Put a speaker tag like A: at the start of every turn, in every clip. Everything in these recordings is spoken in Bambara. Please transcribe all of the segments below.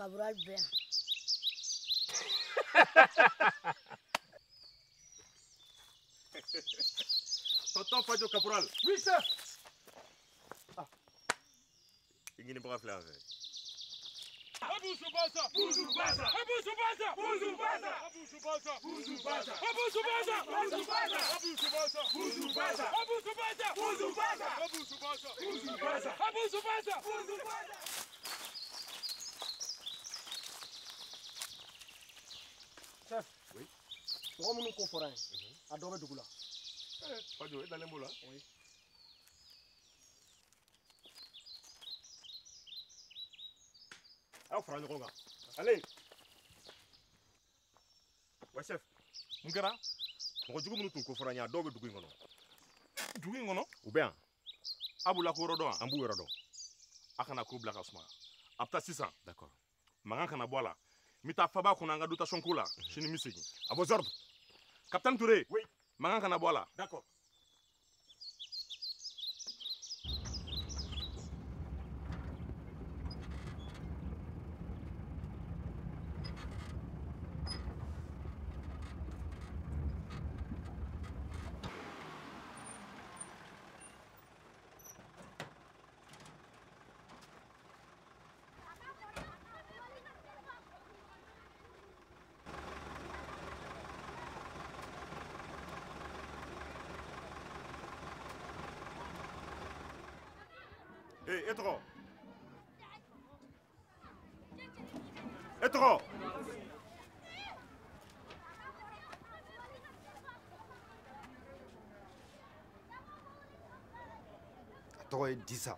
A: Cabral bɛ yan.
B: Tonton Fadio Caporal.
C: Oui, chef.
B: Ah. I ɲinibaga filɛ yan fɛ.
C: Abusu basa, busu basa, abusu basa, busu basa, abusu basa, busu basa, abusu basa, busu basa, abusu basa, busu basa, abusu basa, busu basa, abusu basa, busu basa, abusu basa, busu basa. Chef.
B: Oui.
C: Mɔgɔ minnu ko fɔra ye, a dɔ bɛ dugu la.
B: Fadio, e dalen b'o la?
C: Oui.
B: Aw fara ɲɔgɔn kan. Allez. Wa chef, mun kɛra? Mɔgɔ jugu minnu tun ko fɔra n ye, a dɔw bɛ dugu in kɔnɔ.
D: Dugu in kɔnɔ?
B: U bɛ yan.
D: A b'u la ko yɔrɔ dɔn wa?
B: An b'u yɔrɔ dɔn.
D: A kana ko bila ka suma. A bɛ taa sisan.
B: D'accord.
D: Mankan kana bɔ a la. N bɛ taa faba kɔnɔ an ka dotation ko la. Sini n bɛ segin.
B: À vos ordres.
D: Capitaine Touré.
B: Oui.
D: Mankan kana bɔ a la.
B: D'accord. Hey, e tɔgɔ? E tɔgɔ?
E: A tɔgɔ ye Disa.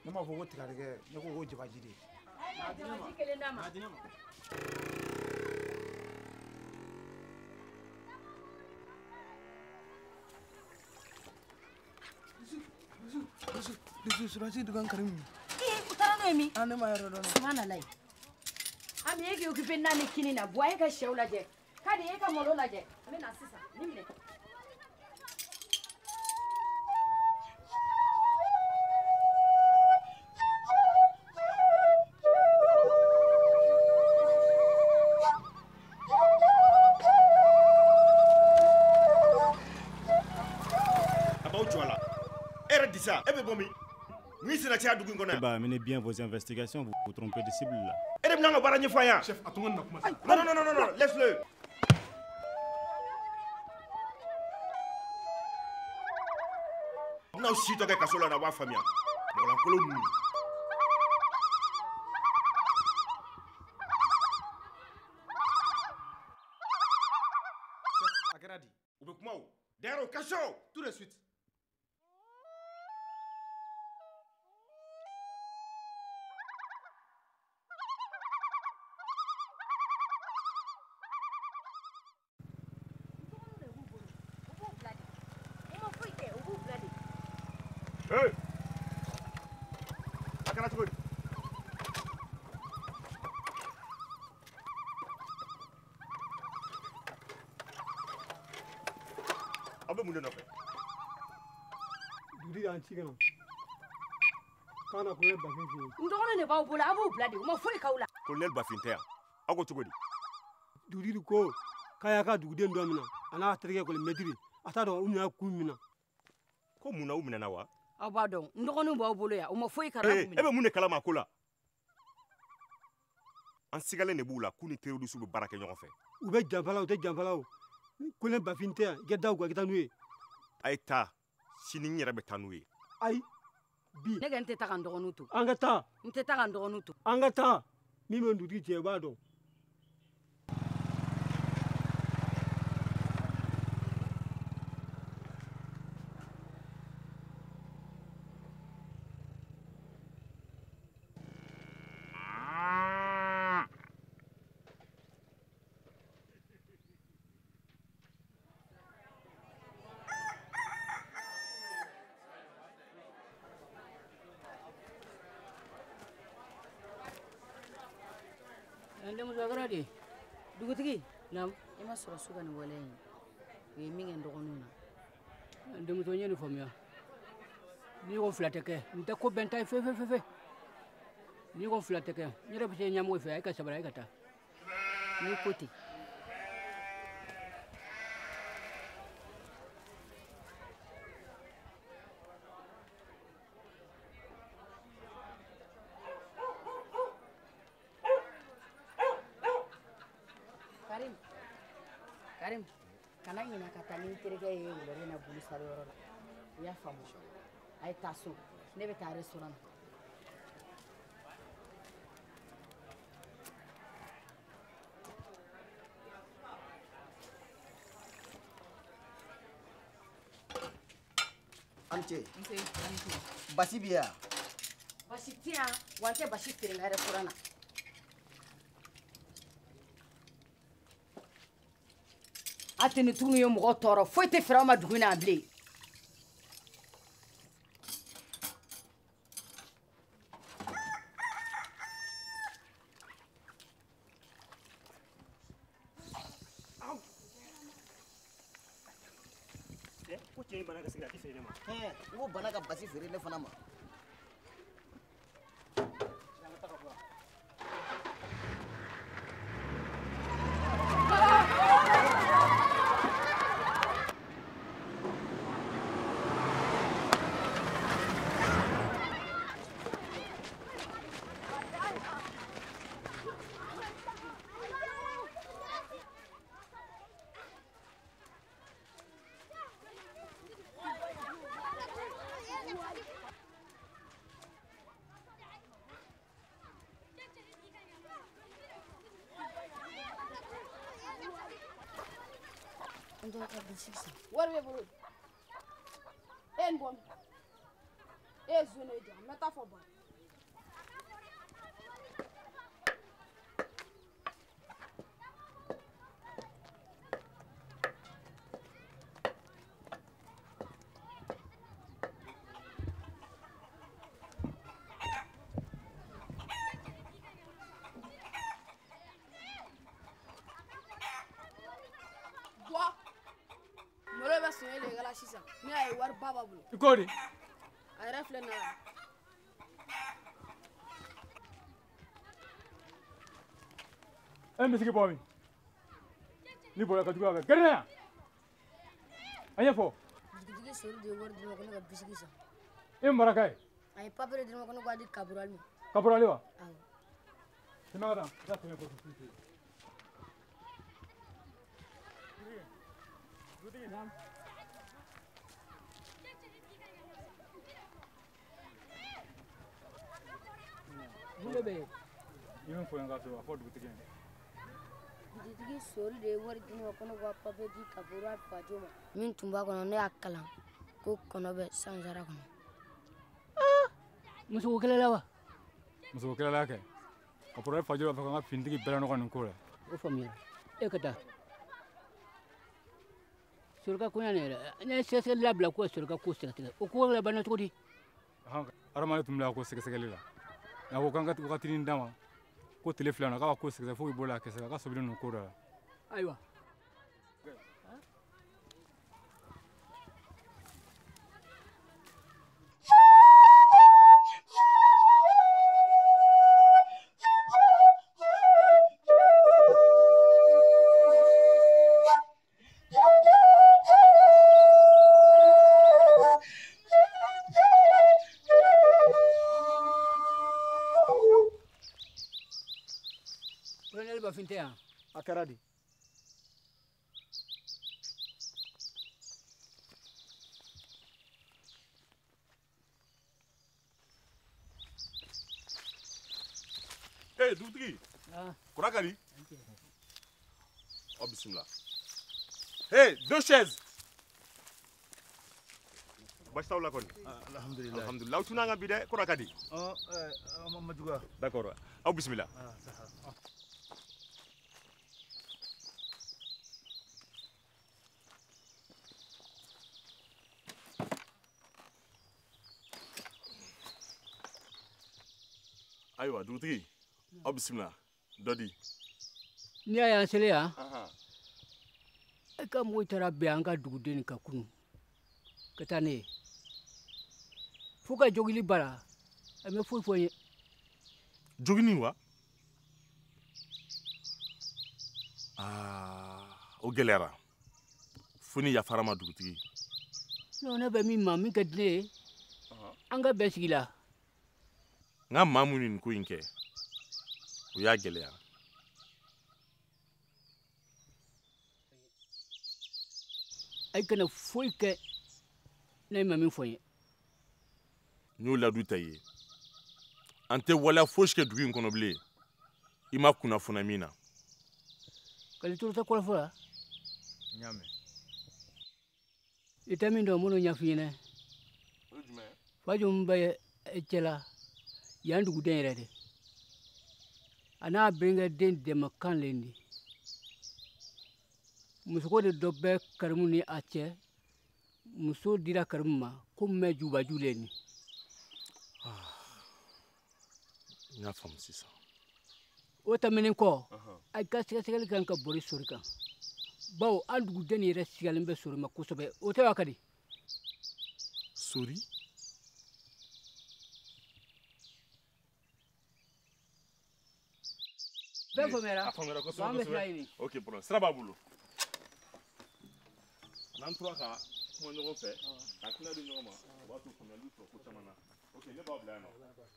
C: Ne m'a fɔ ko tigadɛgɛ, ne ko ko jabaji de.
F: Jabaji kelen d'a ma.
C: Dusu, surasi dugan Karim.
F: Ee, u taara n'o ye min?
C: Ah, ne ma yɔrɔ dɔn.
F: Subhanalayi. Ami e k'i occupé n'a ni kini na, Buwa e ka sɛw lajɛ. Kadi e ka malo lajɛ. N bɛ na sisan, nin minɛ.
B: E bɛ bɔ min? Mun y'i senna caya dugu in kɔnɔ yan?
G: Bah, menez bien vos investigations, vous vous trompez de cible là.
B: E de bɛna an ka baara ɲɛfɔ an ye yan?
D: Chef, a to n ka na kuma sa.
B: Non, non, non, non, non, laisse-le. N'aw si tɔ kɛ kaso la, aw b'a faamuya. Mɔgɔlankolon ninnu.
C: Chef, a kɛra di?
B: U bɛ kuma o. D'ailleurs, au cachot.
C: Tout de suite.
B: Hey! A kɛra cogo di? Aw bɛ mun de nɔfɛ?
C: Dugutigi y'an ci ka na. K'an na colonel Bafin fɛ yen.
F: N dɔgɔnin de b'aw bolo, a b'u bila de, u ma foyi k'aw la.
B: Colonel Bafin tɛ yan. Aw ko cogo di?
C: Dugutigi ko k'a y'a ka duguden dɔ minɛ, a n'a terikɛ kɔni mɛtiri, a t'a dɔn u minɛ kun min na.
B: Ko mun na u minɛna wa?
F: Aw b'a dɔn, n dɔgɔninw b'aw bolo yan, u ma foyi k'a la.
B: E bɛ mun de kalama a ko la? An sigalen de b'u la k'u ni terroriste bɛ baara kɛ ɲɔgɔn fɛ.
C: U bɛ janfa la, u tɛ janfa la o. Colonel Bafin tɛ yan, i ka da u kan, i ka taa n'u ye.
B: A ye taa, sini n yɛrɛ bɛ taa n'u ye.
C: Ayi, bi.
F: Ne kɛ n tɛ taa ka n dɔgɔninw to.
C: An ka taa.
F: N tɛ taa ka n dɔgɔninw to.
C: An ka taa. Min bɛ dugutigi cɛ, i b'a dɔn.
A: Denmuso a kɛra di?
F: Dugutigi.
A: Naamu.
F: I ma sɔrɔ su ka nin waleya in. U ye min kɛ n dɔgɔninw na.
A: Denmuso n ye nin faamuya. N'i ko fila tɛ kɛ, n tɛ ko bɛn ta ye fewu fewu fewu. N'i ko fila tɛ kɛ, n yɛrɛ bɛ se ɲɛmɔgɔ fɛ, e ka sabali e ka taa.
F: N'i ko ten. Karim, Karim, kana ɲinɛ ka taa ni n terikɛ ye wulada in na bulu sari yɔrɔ la. I y'a faamu? A ye taa so, ne bɛ taa restaurant na.
H: An ce. Basi bɛ yan?
F: Basi tɛ yan, wa n tɛ basi feere n ka restaurant na. A tɛ ni tuguni ye mɔgɔ tɔɔrɔ, foyi tɛ feere aw ma dugu in na yan bilen.
I: Ko cɛ in bana ka sigarati feere ne ma.
H: N ko bana ka basi feere ne fana ma.
J: Wari b'e bolo. E ye nin bɔ min? E ye zon de di yan, n bɛ taa fɔ ba. Sisan ne y'a ye wari ba b'a bolo.
C: I ko di?
J: A yɛrɛ filɛ nin ye.
C: E misigi bɔ min? N'i bɔra ka juguya kɛ, gɛrɛ na yan. A ɲɛfɔ.
K: Dugutigi Sori de ye wari di ne ma ko ne ka bisigi san.
C: E maraka ye?
K: A ye papiye di ne ma ko ne k'a di kaburali ma.
C: Kaburali wa?
K: Awɔ.
C: Tɛmɛ ka taa, i ka tɛmɛ kɔfɛ. Dugutigi.
A: Mun de bɛ yen?
C: I bɛ n fɔ n ka so, a fɔ dugutigi ye.
K: Dugutigi Sori de ye wari di ne ma ko ne ka papiye di kaburali Fajo ma. Min tun b'a kɔnɔ ne y'a kalan ko kɔnɔ bɛ sansara kɔnɔ.
A: Musoko kɛlɛ la wa?
C: Musoko kɛlɛ la kɛ. Kaburali Fajo b'a fɛ k'an ka finitigi bɛɛ lanɔgɔ nin ko la.
A: O faamuyara. E ka taa. Sori ka koɲa nin yɛrɛ, ne ye sɛgɛsɛgɛli labila ko Sori ka ko sɛgɛsɛgɛ. O ko labanna cogo di?
C: Hadamaden tun bila ko sɛgɛsɛgɛli la. Nka ko k'an ka wagatinin d'a ma ko tile 2 na k'a ka ko sɛgɛsɛgɛ fo k'i bolo a kɛsɛ a ka sɔbili ninnu ko dɔ la.
A: Ayiwa. Bafin tɛ yan.
I: A kɛra di?
D: Ee dugutigi. Kura ka di? Aw bisimila. Hey, 2 chaises. Baasi t'aw la kɔni?
E: Alhamdulilayi.
D: Alhamdulilayi. Aw tunna an kan bi dɛ, kura ka di?
E: Ma juguya.
D: D'accord. Aw bisimila. Ayiwa dugutigi, aw bisimila. Dɔ di.
A: N'i y'a y'an selen yan, e ka mɔgɔw taara bɛn an ka duguden nin kan kunun ka taa ne ye. Fo ka jogili bara, a ma foyi fɔ n ye.
D: Jogini wa? Aa, o gɛlɛyara. Fo ni yafara ma dugutigi.
A: Non, ne bɛ min ma min ka di ne ye, an ka bɛn sigi la.
D: N ka maa minnu ye nin ko in kɛ, o y'a gɛlɛya.
A: A kana foyi kɛ ne ma min fɔ n ye.
D: N y'o ladu ta i ye. An tɛ waleya fosi kɛ dugu in kɔnɔ bilen. I ma kunnafoniya min na.
A: Kali toro tɛ kɔrɔfɔ la.
E: N y'a mɛn.
A: I tɛ min dɔn minnu ɲɛf'i ɲɛna.
D: O ye jumɛn ye?
A: Fajo min bɛ cɛ la, yan duguden yɛrɛ de. A n'a bɛnkɛ den dɛmɛkan le nin. Musoko de dɔ bɛ Karimu ni a cɛ. Muso dira Karimu ma ko mɛ jubaju le nin.
D: N y'a faamu sisan.
A: O tɛmɛnen kɔ, a ka sɛgɛsɛgɛli kan ka boli sori kan. Bawo an duguden yɛrɛ sigalen bɛ sori ma kosɛbɛ. O tɛ wa ka di?
D: Sori?
A: Bɛɛ faamuyara?
D: A faamuyara kosɛbɛ.
A: An bɛ sira ɲini.
D: Ok, problème. Sira b'a bolo. N'an tora ka kuma ɲɔgɔn fɛ, ka hakilina di ɲɔgɔn ma, o b'a to faamuyali sɔrɔ ko caman na. Ok, ne b'aw bila yan nɔ.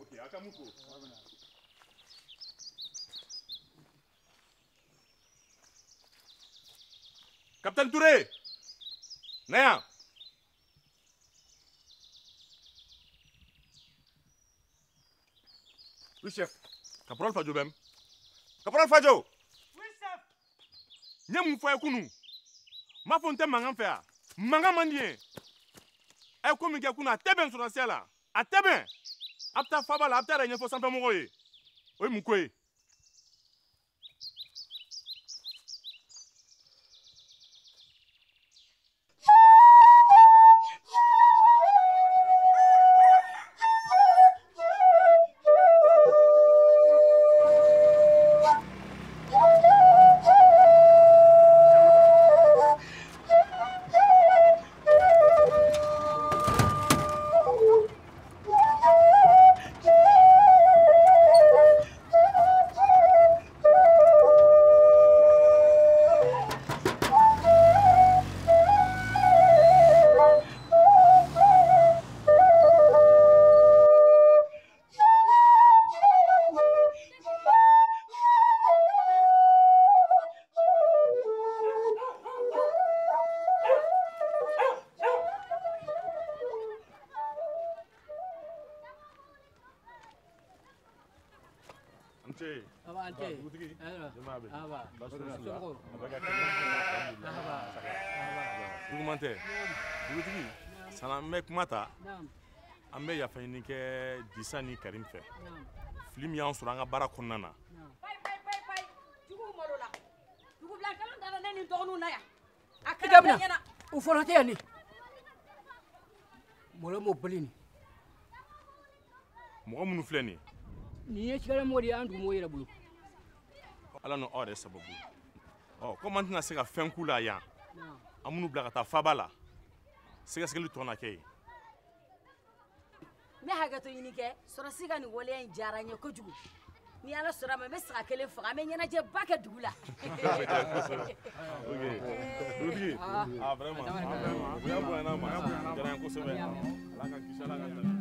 D: Ok, a ka mun fo. Capitaine Touré, na yan. Oui, chef. Caporal Fadio bɛ min? Caporal Fadio.
C: Oui, chef.
D: N ye mun fɔ a ye kunun? N m'a fɔ n tɛ mankan fɛ yan. Mankan man di n ye. A ye ko min kɛ kunun, a tɛ bɛn sɔrɔdasiya la. A tɛ bɛn. A bɛ taa faaba la, a bɛ taa yɛrɛ ɲɛfɔ sanfɛmɔgɔw ye. O ye mun ko ye? Juguman tɛ dugutigi sana n bɛ kuma ta an bɛ yafa ɲini kɛ Disa ni Karim fɛ fili min y'an sɔrɔ an ka baara kɔnɔna na.
F: Juguw malola dugubilankalan dara ne ni n dɔgɔninw na yan a
A: I
F: kɛra
A: daminɛ
F: bɛɛ ɲɛna.
A: O fɔlɔ tɛ yan ni mɔlɔ m'o bali nin.
D: Mɔgɔ minnu filɛ nin ye.
A: Nin ye sigalamɔgɔ de ye an dugumɔgɔw yɛrɛ bolo.
D: Ala n'aw yɛrɛ sababu. Ɔ komi an tɛna se ka fɛn k'u la yan, an minnu bila ka taa faaba la, sɛgɛsɛgɛli tɔ na kɛ yen.
F: N bɛ hakɛto ɲini kɛ, sɔrɔsi ka nin waleya in diyara n ye kojugu. Ni Ala sɔnna a ma, n bɛ saga kelen faga, an bɛ ɲɛnajɛba kɛ dugu la.
D: Ok, dugutigi, ah vraiment, bonya bonyana an ma, a diyara n ye kosɛbɛ. Ala k'an kisi, Ala k'an tanga.